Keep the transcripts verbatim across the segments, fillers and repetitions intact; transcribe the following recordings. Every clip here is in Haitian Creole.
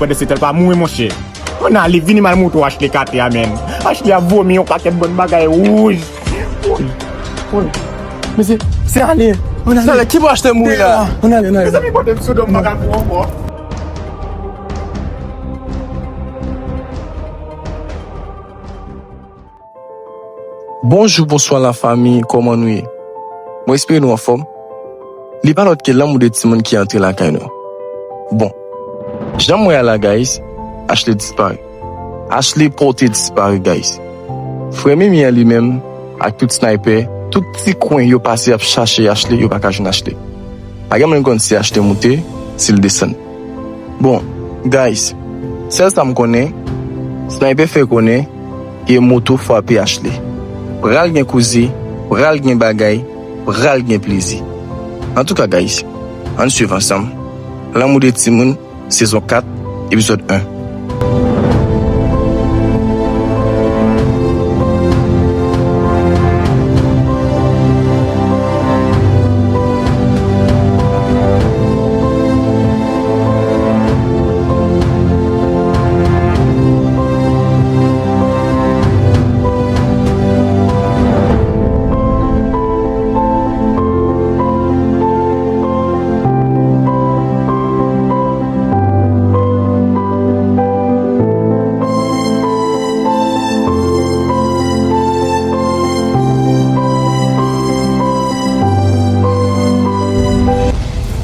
Pandan se tan l pa mouri, monchè. Ann ale, vini m al montre w Ashley kate a, menn. Ashley ap vomi yon pakèt bòn bagay wouj. Woy, woy. Mesye, se ale. Ann ale. Sa lè ki bò Ashley mouri la? Ann ale, ann ale. Mezanmi, pote m sou do m, m pa ka kouri ankò. Bonjou, bonswa lafanmi, kòman nou ye? Mwen espere nou anfòm. Li pa lòt ke lanmou de timoun ki antre lakay nou. Bon, jan m wè a la, guys, Ashley disparèt. Ashley pote disparèt, guys. Frè Mimi an li menm, ak tout sniper, tout ti kwen yo pase ap chache Ashley, yo pa ka jwenn Ashley. Pa gen moun ki konn si Ashley moute, si l desann. Bon, guys, sèl sa m konnen, sniper fè konnen e moto frape Ashley. Pral gen koze, pral gen bagay, pral gen plezi. Antouka, guys, ann swiv ansanm. Lanmou de timoun, sezon kat, epizòd en.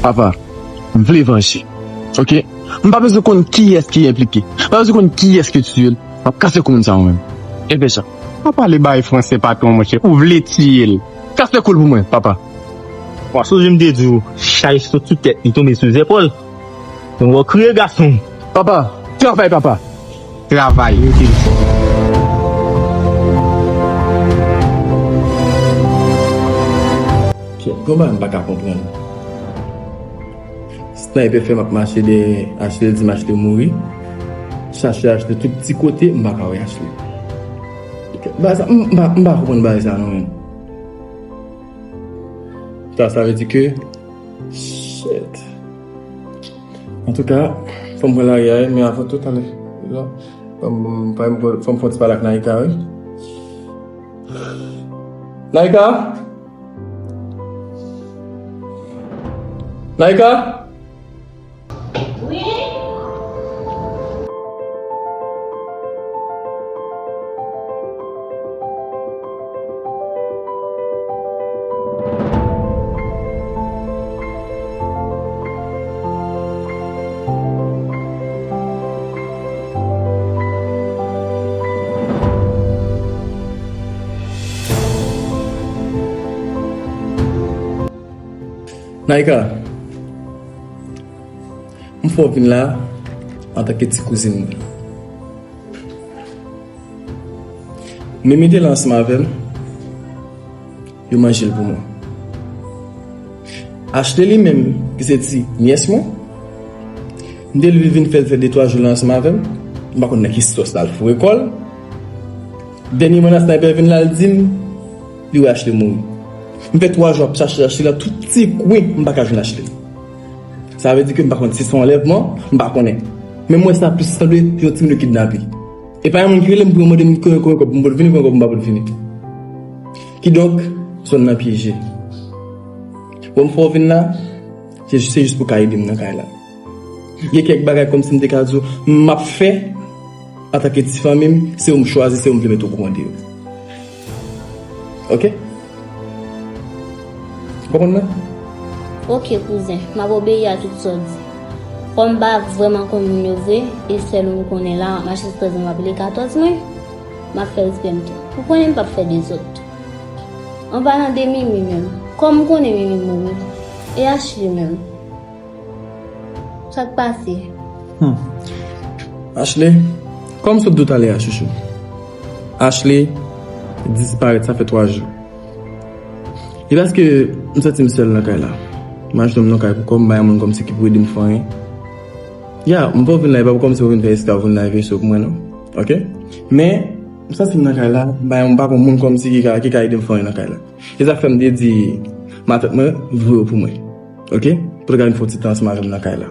Papa, m vle vanje. Oke? M pa bezwen konn kiyès ki enplike. M pa bezwen konn kiyès ki tiye l. M ap kase kou moun sa a mwen menm. Enben jan. Pa pale bay franse patwon, monchè. Ou vle tiye l. Kase kou l pou mwen, papa. Wa sonje m te di w, chay sot sou tèt li tonbe sou zepòl. Mwen wè w kriye gason. Papa, travay papa. Travay. Gon bagay m pa ka konprann. Sniper fè m ap mache dèyè Ashley, l di m Ashley mouri. Chache Ashley tout ti kote, m pa ka wè Ashley. Bagay sa, m, m pa, m pa konprann bagay sa non, menn. Sa, sa vle di ke, shit. Antouka, fò m pran lari a, wi, men avan tout, ale. Fò m, fò m, fò m fè yon ti pale ak Naïka, wi. Naïka? Naïka? Wi? Naïka, m fè w vin la antanke ti kouzin mwen. Mimi te la ansanm avè m, yo manje l pou mwen. Ashley li menm, ki se ti nyès mwen, m te leve vin fè l fè de twa jou la ansanm avè m. M pa konn nan ki sòs l al foure kò l. Dènye manda Sniper vin la, l di m li wè Ashley mouri. M fè twa jou ap chache Ashley la tout ti kwen, m pa ka jwenn Ashley. Sa vle di ke m pa konn si se yon anlèvman, m pa konnen. Men m wè sa plis sanble yon timoun yo kidnape. E pa yon moun ki rele m pou yo mande m konbyen, konbyen kòb m pot vini, konbyen kòb m pa pot vini. Kidonk, zòn nan pyeje. Bon, m fè w vin la, se, se jis pou w ka ede m nan kay la. Gen kèk bagay kòmsi m te ka di w, m ap fè, antanke ti fanmi m, se ou m chwazi, se ou m vle mete okouran de yo. Oke? Ou konprann mwen? Oke, kouzen, m ap obeyi a tout sa w di. Kòm m pa vrèman konn moun yo vre, e sèl ou m konnen la, m ap mache sou trèz mwen, m ap rele katòz mwen, m ap fè respè m tou. Ou konnen m p ap fè dezòd. An palan de Mimi menm, kòm m konnen Mimi mouri, e Ashley menm? Sa k pase? Hmm. Ashley, kòm m sot di w talè a, chouchou. Ashley disparèt, sa fè twa jou. E paske m santi m sèl nan kay la. M achte m nan kay pou kò m, m pa gen moun kòmsi ki pou ede m fè anyen. Ya, m pa vin la, e pa pou kòmsi pou vin fè esklav, vin la, veye sou pou mwen, non. Oke? Men, m santi m nan kay la, m pa, m pa gen moun kòmsi ki ka, ki ka ede m fè anyen nan kay la. Se sa k fè m te di matant mwen, voye w pou mwen. Oke? Pou l ka vin fè yon ti tan ansanm avè m nan kay la.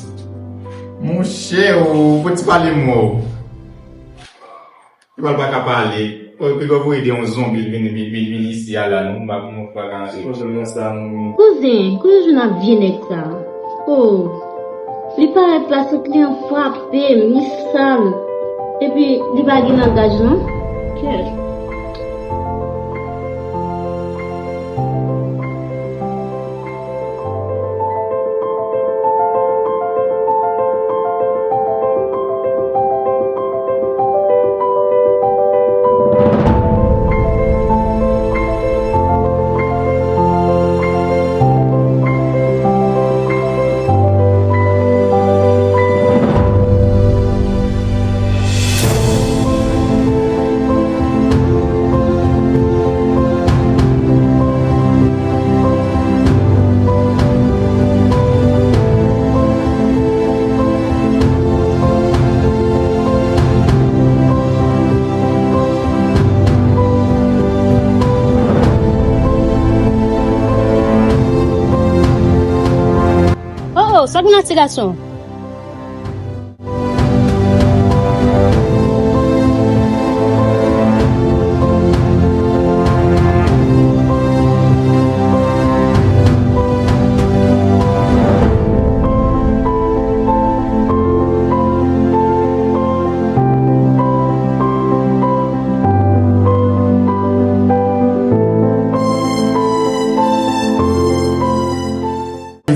Monchè, ou fò ti pale mò. Li pral pa ka pale. Ou pito voye de yon zonbi vin, vin, vin, vin isi a la, non? M pa, m pa ka antre. Kouzen, kouzen jwenn ak vye nèg sa. Oh, li parèt la, sent li an frape m, li sal. Epi, li pa gen langaj, non? Kè. Oh, oh, sa k gen la ti gason?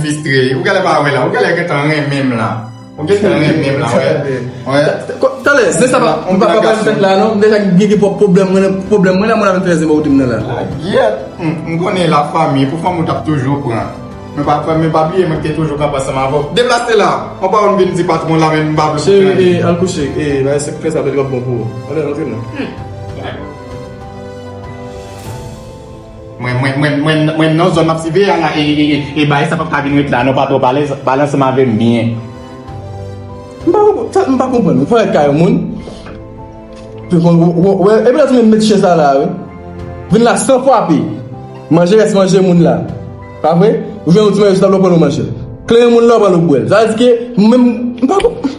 Fistre, ou genlè pa wè la, ou genlè gentan renmen m la. Ou gentan renmen m la, wè. Wè. Talè, se sa pa, m pa pa pale tèt la non, m deja gen gen pwoblèm mwen, pwoblèm mwen la, mwen avèk trèz nime ou di m nan la. Gyèt, m, m konnen la fanmi, pou fanmi ou t ap toujou pran. Men pa, men pa bliye, mwen te toujou kanpe ansanm avè w. Deplase la, mwen pa konn vin di patwon la, men m pa vle pou cheri, al kouche, e, bagay se fè sa, pèdi w ap bon pou ou. Antre, antre non. Mwen, mwen, mwen, mwen, mwen nan zòn m ap siveye a la, e, e, e, e bagay sa p ap ka vin ret la, non, patwon, pale, pale ansanm avè m byen. M pa konprann, sa, m pa konprann. Ou parèt kay yon moun, ou, ou, ou, ou, epi lè tou menm met chen sa la, wi. Vin la san frape. Manje rès manje moun la. Pa vre? Ou jwenn yon ti manje sou tab la, ou pran ou manje. Kleren moun la, ou pran ou bwè l. Sa vle di ke, mwen menm, m pa konprann.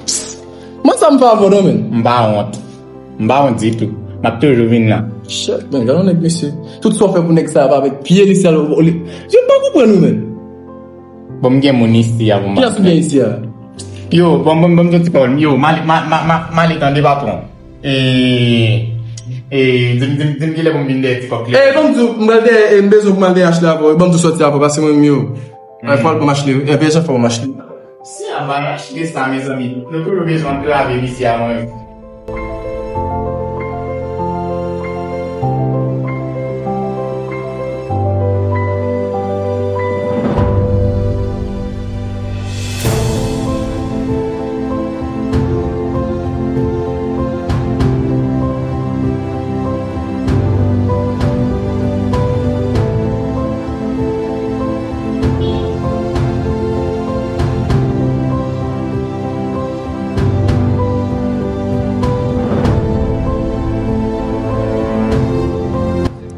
Mwen sa m fè avè w non, menn. M pa wont. M pa wont ditou. M ap toujou vin la. Shit, men, gade yon nèg, mesye. Tout sa w fè pou nèg sa a, pa avèk pye li sèl, ou, ou, li, yo, m pa konprann ou, menn. Bon, m gen moun isi a pou m ap fè. Kiyès ou gen isi a? Yo, bon, bon, bon, m di yon ti pawòl. Yo, m ale, ma, ma, ma, m ale tande patwon. E, e, di m, di m, di m kilè pou m vin dèyè ti kòk li. E, ban m di w, m pral dèyè, e, m bezwen pou m al dèyè Ashley avè w. Ban m di w sòti avè w, paske mwen menm yo. Ay, fò w al pran Ashley, e, peye jan fò w pran Ashley. Si Sa pa mache sa, mezanmi. Nou toujou bezwen antrave misye a mwen.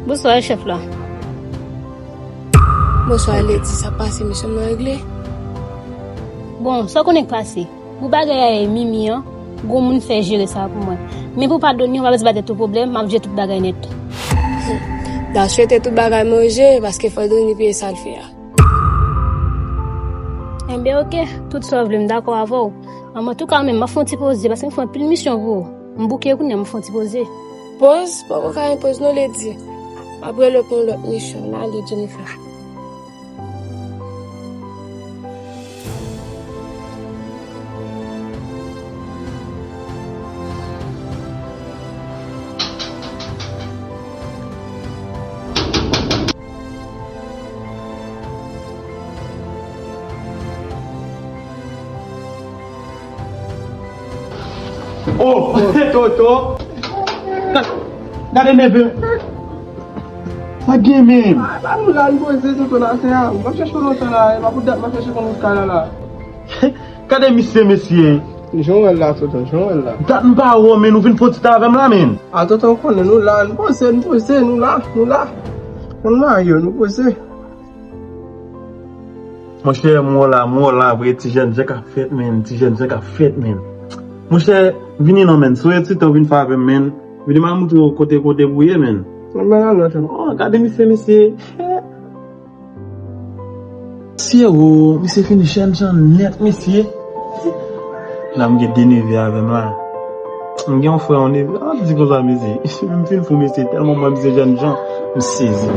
Bonswa, chèf la. Bonswa, Lady. Sa pase, misyon mwen regle? Bon, sa w konnen k pase? Pou bagay a e Mimi an, gon moun fè jere sa pou mwen. Men pou pa Doni, w pa bezwen ba tèt ou pwoblèm, m ap jere tout bagay nèt. M ta swete tout bagay manje, paske fò Doni peye sa l fè a. Enben, oke, tout sa w vle, m dakò avè w. An, antouka, mwen menm, m ap fè yon ti poze, paske m fè anpil misyon pou ou. M bouke kounye a, m ap fè yon ti poze. Poz? Poko ka gen poz non, Lady. M ap rele w pou yon lòt misyon. N ale, Jennifer. Oh, Toto! Gade neve! Sa gen menm? Ah, ba nou la, nou poze Toto la, se a. M ap chèche w lontan la, e pa pou dat m ap chèche konn wout kay la la. Gade misye, mesye. Jan w wè l la, Toto, jan w wè l la. Dat m pa wè w, men ou vin fon ti tan avè m la, men. Ah, Toto, ou konnen nou la, nou poze, nou poze, nou la, nou la. Konn marye, nou poze. Monchè, m wè w la, m wè w la vre, ti jènjan k ap fèt, men, ti jènjan k ap fèt, men. Monchè, vini non, men, sou yon ti tan w vin fè avè m, men. Vini m al moutre w kote, kote pou w ye, men. Mwen al lòt. Oh, gade misye, mesye. Mesye, oh, misye fin jènjan nèt, mesye. La, m gen de neve avè m la. M gen yon frè, yon neve. Ah, di konsa, mesye. M fin fou, mesye. Tèlman mwen, misye jènjan. M sezi.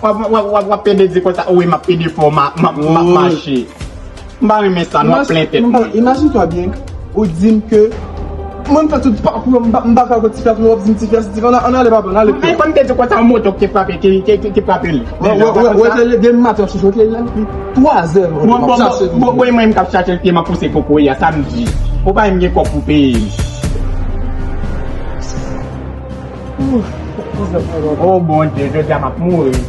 W ap, w ap, w ap, w ap pede di konsa, wi, m ap pede fò, m a, m ap, m ap mache. M pa renmen sa, nou ap plen tèt mwen. Imagine-toi bien, ou di m ke mwen m fè tout pakou, m pa, m pa ka wè ti frè, w ap di m ti frè, ti frè, ann ale papa, ann ale. Men kòm te di konsa, yon moto ki te frape, ki, ki, ki, ki frape li. Wè, wè, wè, wè, se demen maten w ap chèche, ok, lè li twa zè, bon, bon, bon, bon, bon, mwen m k ap chache l, ke m ap pouse kokoye a, sa m di. Ou pa menm gen kòb pou peye li. Oh, Bondye, jodi a m ap mouri.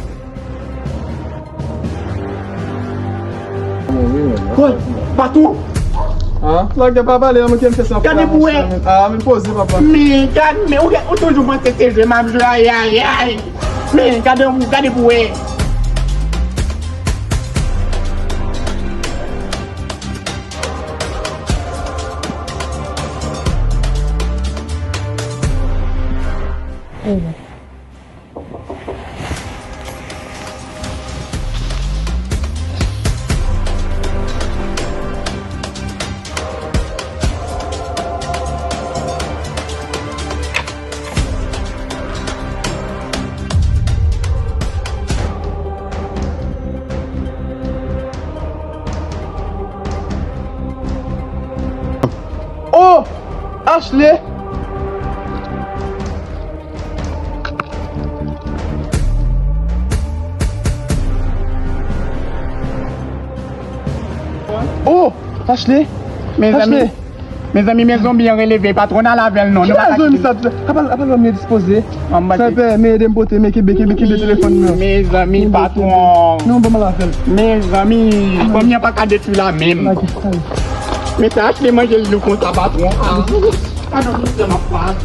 Woy, Patou! Lòk de pa pale, nan mwen ki m fè sa. Gade pou wè. Ah, men poze, papa. Men gad, men ou, ou toujou panse se jwe m ap jwe, ay, ay, ay. Men gade, gade pou wè. Ashley! Oh! Ashley! Mezanmi, mezanmi, men zonbi an releve, patwon, n al avè l non. Ki pa zonbi sa? Apa, apa lòm yo dispoze? Sanpè, men ede m pote, men kenbe, kenbe, kenbe telefòn nan. Mezanmi, patwon. Non, ban m al avè l. Mezanmi, fanmi an pa ka detwi la menm. Men sa Ashley manje l lou konsa, patwon. Ah, patwon, mezanmi, apa.